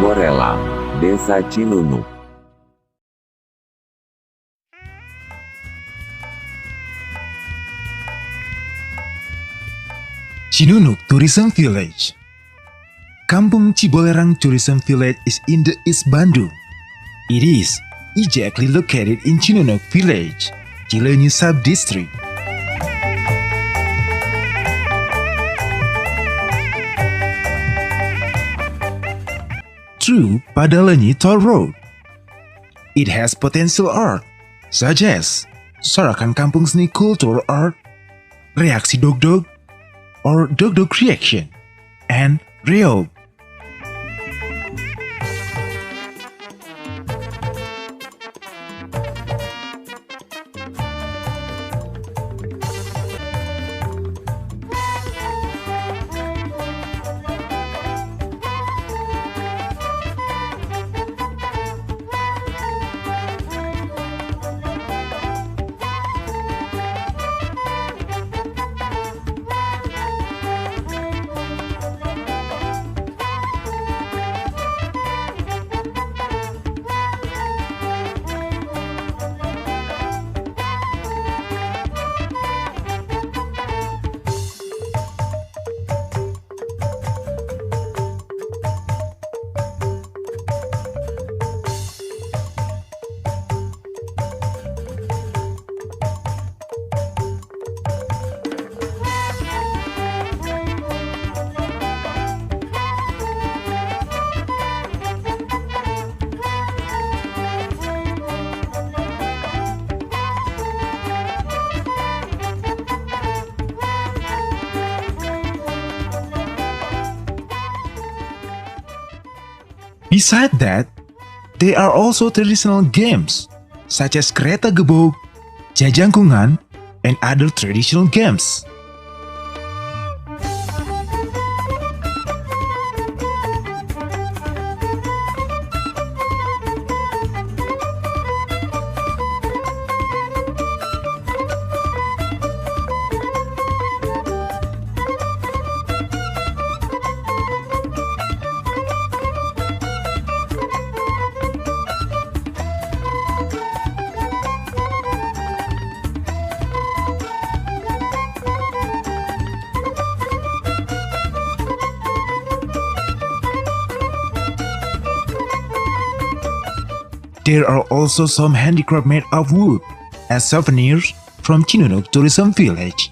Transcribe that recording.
Ciborelang, Desa Cinunuk. Cinunuk Tourism Village. Kampung Cibolerang Tourism Village is in the East Bandung. It is exactly located in Cinunuk Village, Cileunyi Sub-District. Through Padaleunyi Toll Road. It has potential art, such as Sorokan Kampung Seni Cultural Art, Reaksi Dog-Dog, or Dog-Dog Reaction, and Reog. Beside that, there are also traditional games such as Kereta Gebog, Jajangkungan, and other traditional games. There are also some handicraft made of wood as souvenirs from Cinunuk Tourism Village.